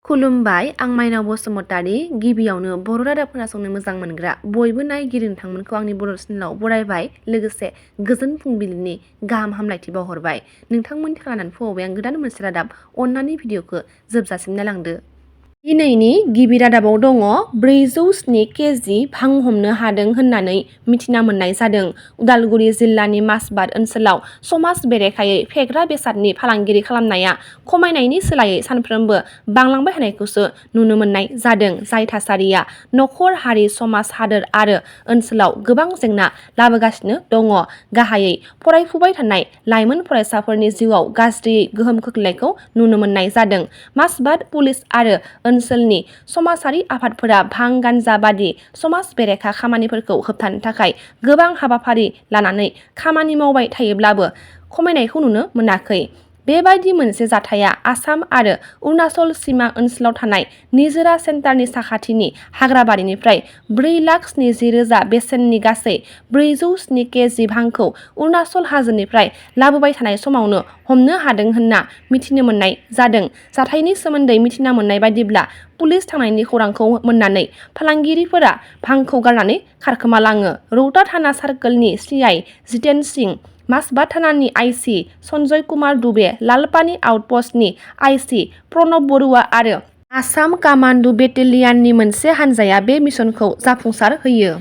खुलुमबाय, आं माइनाव बसुमतारी। गिबियावनो बर' रादाब खोनासंनो मोजां मोनग्रा बयबो नायगिरि नोंथांमोनखौ आंनि बर' चेनेलाव बरायबाय। लोगोसे गोजोन फुंबिलिनि गाहाम हामलायथि बावहरबाय। नोंथांमोननि थाखाय लानानै फैबाय आं गोदान मोनसे रादाब। अननानै भिडिअखौ जोबजासिम नायलांदो। दिनैनि गिबि रादाबाव दङ 407 केजि भां हमनो हादों होननानै मिथिना मोननाय जादों। उदालगुरि जिल्लानि मासबाद ओनसोलाव समाज बेरेखायै फेग्रा बेसादनि फालांगिरि खालामनाया खमायनायनि सोलायै सानफ्रोमबो बांलांबाय थानायखौसो नुनो मोननाय जादों। जाय थासारिया नखर, हारि, समाज, हादोर आरो ओनसोलाव गोबां जेंना लाबोगासिनो दङ। गाहायै फरायफुबाय थानाय लाइमोन फरायसाफोरनि जिउआव गाज्रियै गोहोम खोख्लैनायखौ नुनो मोननाय जादों। मासबाद पुलिस आरो ओनसोलनि समाजारि आफादफोरा भां, गान्जा बायदि समाज बेरेखा खामानिफोरखौ होबथानो थाखाय गोबां हाबाफारि लानानै खामानि मावबाय थायोब्लाबो खमायनायखौ नुनो मोनाखै। बेबायदि मोनसे जाथाया आसाम आरो अरुणाचल सीमा ओनसोलाव थानाय निजोरा सेन्टारनि साखाथिनि हाग्राबारिनिफ्राय 4,70,000 बेसेननि गासै 407 केजि भांखौ अरुणाचल हाजोनिफ्राय लाबोबाय थानाय समावनो हमनो हादों होनना मिथिनो मोननाय जादों। जाथायनि सोमोन्दै मिथिना मोननाय बायदिब्ला पुलिस थांनायनि खौरांखौ मोननानै फालांगिरिफोरा भांखौ गारनानै खारखोमालाङो। रौता थाना सार्कोलनि सिआइ जितेन सिंह, मासबाद थानानि आइसि सन्जय कुमार दुबे, लालपानी आउटपस्टनि आइसि प्रणब बरुवा आरो आसाम कामान्डु बेटेलियाननि मोनसे हानजाया बे मिशनखौ जाफुंसार होयो।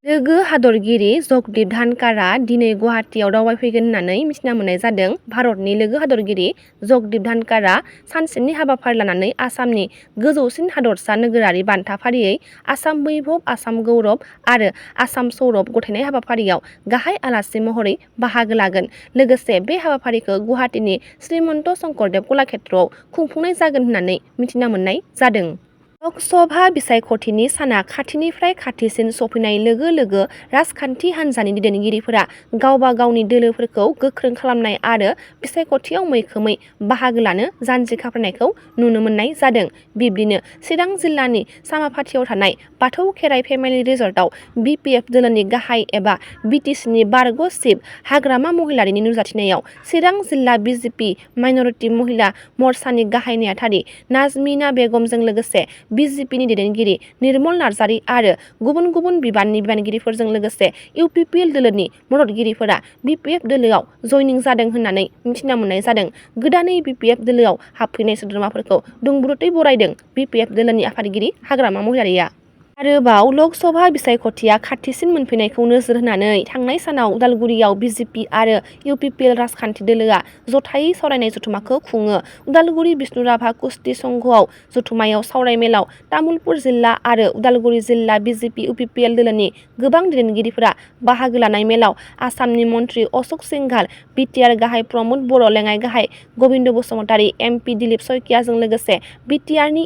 लोगो हादरगिरि जगदीप धनकारा दिनै गुवाहाटीआव दावबायफैगोन होननानै मिथिना मोननाय जादों। भारतनि लोगो हादरगिरि जगदीप धनकारा सानसेनि हाबाफारि लानानै आसामनि गोजौसिन हादरसा नोगोरारि बान्था फारियै आसाम वैभव, आसाम गौरब आरो आसाम सौरभ गथायनाय हाबाफारियाव गाहाय आलासि महरै बाहागो लागोन। लोगोसे बे हाबाफारिखौ गुवाहाटीनि श्रीमन्त शंकरदेव कलाक्षेत्रआव खुंफुंनाय जागोन होननानै मिथिना मोननाय जादों। लकसभा बिसायख'थिनि साना खाथिनिफ्राय खाथिसिन सफैनाय लोगो लोगो राजखान्थि हान्जानि दैदेनगिरिफोरा गावबा गावनि दोलोफोरखौ गोख्रों खालामनाय आरो बिसायख'थियाव मैखोमै बाहागो लानो जानजि खाफ्रानायखौ नुनो मोननाय जादों। बिब्दिनो चिरां जिल्लानि सामाफाथियाव थानाय बाथौ खेराइ फेमिलि रिजर्टआव बिपिएफ दोलोनि गाहाय एबा बिटिसिनि बारग' चिफ हाग्रामा महिलारीनि नुजाथिनायाव चिरां जिल्ला बिजेपि माइनरिटि महिला मर्चानि गाहाय नेहाथारि नाजमिना बेगमजों लोगोसे बिजेपिनि दैदेनगिरि निर्मल नार्जारी आरो गुबुन गुबुन बिबाननि बिबानगिरिफोरजों लोगोसे इउपिपिएल दोलोनि मददगिरिफोरा बिपिएफ दोलोआव जयनिं जादों होननानै मिथिना मोननाय जादों। गोदानै बिपिएफ दोलोआव हाबफैनाय सोद्रोमाफोरखौ दुंब्रुदै बरायदों बिपिएफ दोलोनि आफादगिरि हाग्रामा महिलारीया। आरोबाव लकसभा बिसायख'थिया खाथिसिन मोनफैनायखौ नोजोर होनानै थांनाय सानाव उदालगुरियाव बिजेपि आरो इउपिपिएल राजखान्थि दोलोआ जथायै सावरायनाय जथुमाखौ खुङो। उदालगुरि बिष्णुराभा कुस्ति संघआव जथुमायाव सावरायमेलाव तामुलपुर जिल्ला आरो उदालगुरि जिल्ला बिजेपि इउपिपिएल दोलोनि गोबां दैदेनगिरिफोरा बाहागो लानाय मेलाव आसामनि मन्त्रि अशोक सिंघाल, बिटिआर गाहाय प्रमद बर', लेङाइ गाहाय गबिन्द बसुमतारी, एमपि दिलीप शइकियाजों लोगोसे बिटिआरनि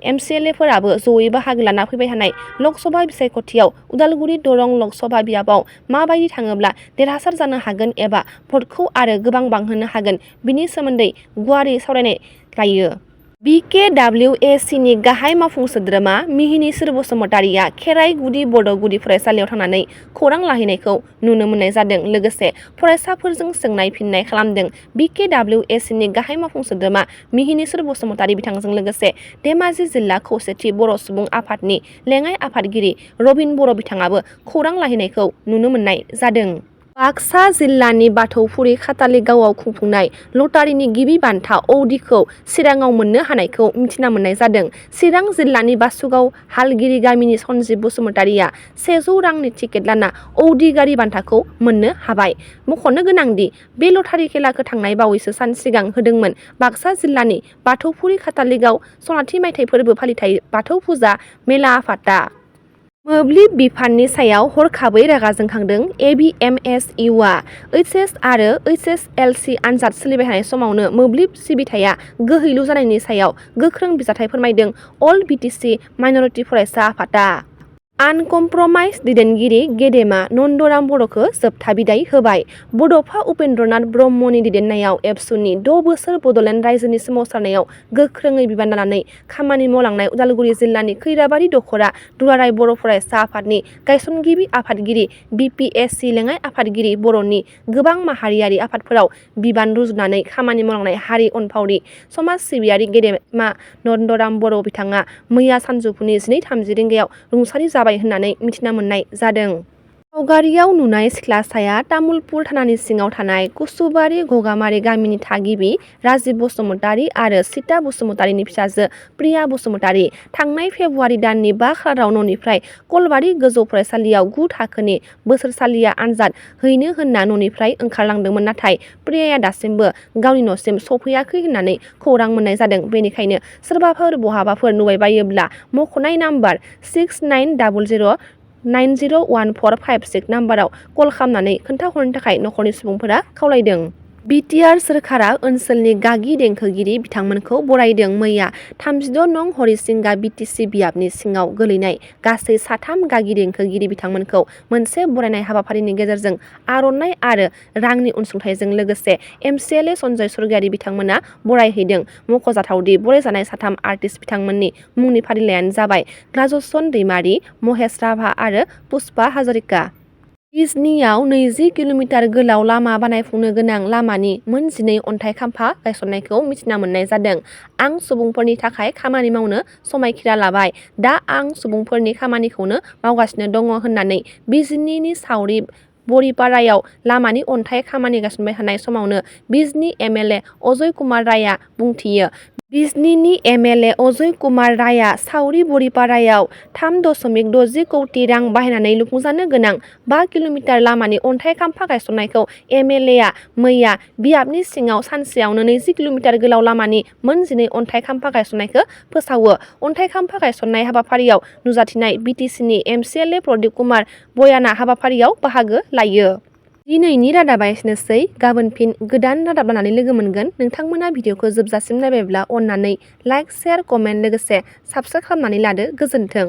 एमसिएलएफोराबो जयै बाहागो लाना फैबाय थानाय लकसभा बिसायख'थियाव उदालगुरि दरं लकसभा बियाबाव माबायदि थाङोब्ला देरहासार जानो हागोन एबा भटखौ आरो गोबां बांहोनो हागोन बिनि सोमोन्दै गुवारै सावरायनाय लायो। बिकेडब्लिउएसिनि गाहाय मावफुं सोद्रोमा मिहिनीश्वर बसुमतारीया खेराइ गुदि बड' गुदि फरायसालियाव थांनानै खौरां लाहैनायखौ नुनो मोननाय जादों। लोगोसे फरायसाफोरजों सोंनाय फिननाय खालामदों। बिकेडब्लिउएसिनि गाहाय मावफुं सोद्रोमा मिहिनीश्वर बसुमतारी बिथांजों लोगोसे धेमाजि जिल्ला खौसेथि बर' सुबुं आफादनि लेङाइ आफादगिरि रबिन बर' बिथाङाबो खौरां लाहैनायखौ नुनो मोननाय जादों। बाक्सा जिल्लानि बाथौफुरि खातालिगावआव खुंफुंनाय लटारिनि गिबि बान्था औदिखौ चिराङाव मोननो हानायखौ मिथिना मोननाय जादों। चिरां जिल्लानि बासुगाव हालगिरि गामिनि सन्जिब बसुमतारीया 100 रांनि टिकेट लाना औदि गारि बान्थाखौ मोननो हाबाय। मख'नो गोनांदि बे लटारि खेलाखौ थांनाय बावैसो सान सिगां होदोंमोन बाक्सा जिल्लानि बाथौफुरि खातालिगाव सनाथि मायथाइ फोरबो फालिथाय बाथौ फुजा मेला आफादा। मोब्लिब बिफाननि सायाव हरखाबै रागा जोंखांदों एबिएमएसइउआ। ओइचएस आरो ओइचएसएलसि आनजाद सोलिबाय थानाय समावनो मोब्लिब सिबिथाया गोहैलु जानायनि सायाव गोख्रों बिजाथाइ फोरमायदों अल बिटिसि माइनरिटि फरायसा आफादा। आनकमप्रमाइज दैदेनगिरि गेदेमा नन्दराम बर'खौ जोबथा बिदाय होबाय। बड'फा उपेन्द्रनाथ ब्रह्मनि दैदेननायाव एबसुनि 6 बोसोर बड'लेण्ड रायजोनि सोमावसारनायाव गोख्रोङै बिबान लानानै खामानि मावलांनाय उदालगुरि जिल्लानि खैराबारि दख'रा दुलाराय बर' फरायसा आफादनि गायसनगिरि आफादगिरि BPSC लेङाइ आफादगिरि बर'नि गोबां माहारियारि आफादफोराव बिबान रुजुनानै खामानि मावलांनाय हारि अनफावरि समाज सिबियारि गेदेमा नन्दराम बर' बिथाङा मैया सानजौफुनि 12:30 रिंगायाव रुंसारि जाबाय होननानै मिथिना मोननाय जादों। सावगारियाव नुनाय सिख्लासाया तामुलपुर थानानि सिङाव थानाय कुसुबारि गगामारि गामिनि थागिबि राजिब बसुमतारि आरो सीता बसुमतारिनि फिसाजो प्रिया बसुमतारि। थांनाय फेब्रुवारि दाननि 5 खालाराव न'निफ्राय कलबारि गोजौ फरायसालियाव 9 थाखोनि बोसोरसालिया आनजाद हैनो होनना न'निफ्राय ओंखारलांदोंमोन, नाथाय प्रियाया दासिमबो गावनि न'सिम सफैयाखै होननानै खौरां मोननाय जादों। बेनिखायनो सोरबाफोर बहाबाफोर नुबायबायोब्ला मख'नाय नाम्बार 6900901456 नाम्बाराव कल खालामनानै खोन्थाहरनो थाखाय नखरनि सुबुंफोरा खावलायदों। बिटिआर सोरखारा ओनसोलनि गागि देंखोगिरि बिथांमोनखौ बरायदों। मैया 36 नं हरिसिंगा BTC बियाबनि सिङाव गोलैनाय गासै 3 गागि देंखोगिरि बिथांमोनखौ मोनसे बरायनाय हाबाफारिनि गेजेरजों आर'नाइ आरो रांनि अनसुंथाइजों लोगोसे MCLA सन्जय सरगयारि बिथांमोना बरायहैदों। मख'जाथावदि बरायजानाय 3 आर्टिस्ट बिथांमोननि मुंनि फारिलाइयानो जाबाय राजसन दैमारि, महेश राभा आरो पुष्पा हाजरिका। बिजनीआव 20 किल'मिटार गोलाव लामा बानायफुंनो गोनां लामानि मोन 12 अन्थाइ खाम्फा गायसननायखौ मिथिना मोननाय जादों। आं सुबुंफोरनि थाखाय खामानि मावनो समायखिरा लाबाय। दा आं सुबुंफोरनि खामानिखौनो मावगासिनो दङ होननानै बिजनीनि सावरि बरिपारायाव लामानि अन्थाइ खामानि गायसनबाय थानाय समावनो बिजनी MLA अजय कुमार रायआ बुंथियो। बिजनीनि MLA अजय कुमार रायआ सावरि बरिपारायाव 3.60 कौटि रां बाहायनानै लुफुंजानो गोनां 5 किल'मिटार लामानि अन्थाइ खाम्फा गायसननायखौ MLAआ मैया बियाबनि सिङाव सानसेयावनो 20 किल'मिटार गोलाव लामानि मोन 12 अन्थाइ खाम्फा गायसननायखौ फोसावो। अन्थाइ खाम्फा गायसननाय हाबाफारियाव नुजाथिनाय BTCनि MCLA प्रदीप कुमार बयाना हाबाफारियाव बाहागो लायो। दिनैनि रादाबा एसेनोसै। गाबोन फिन गोदान रादाब लानानै लोगो मोनगोन। नोंथांमोना भिडिअखौ जोबजासिम नायबायब्ला अननानै लाइक, शेयार, कमेन्ट लोगोसे साबस्क्राइब खालामनानै लादो। गोजोन्थों।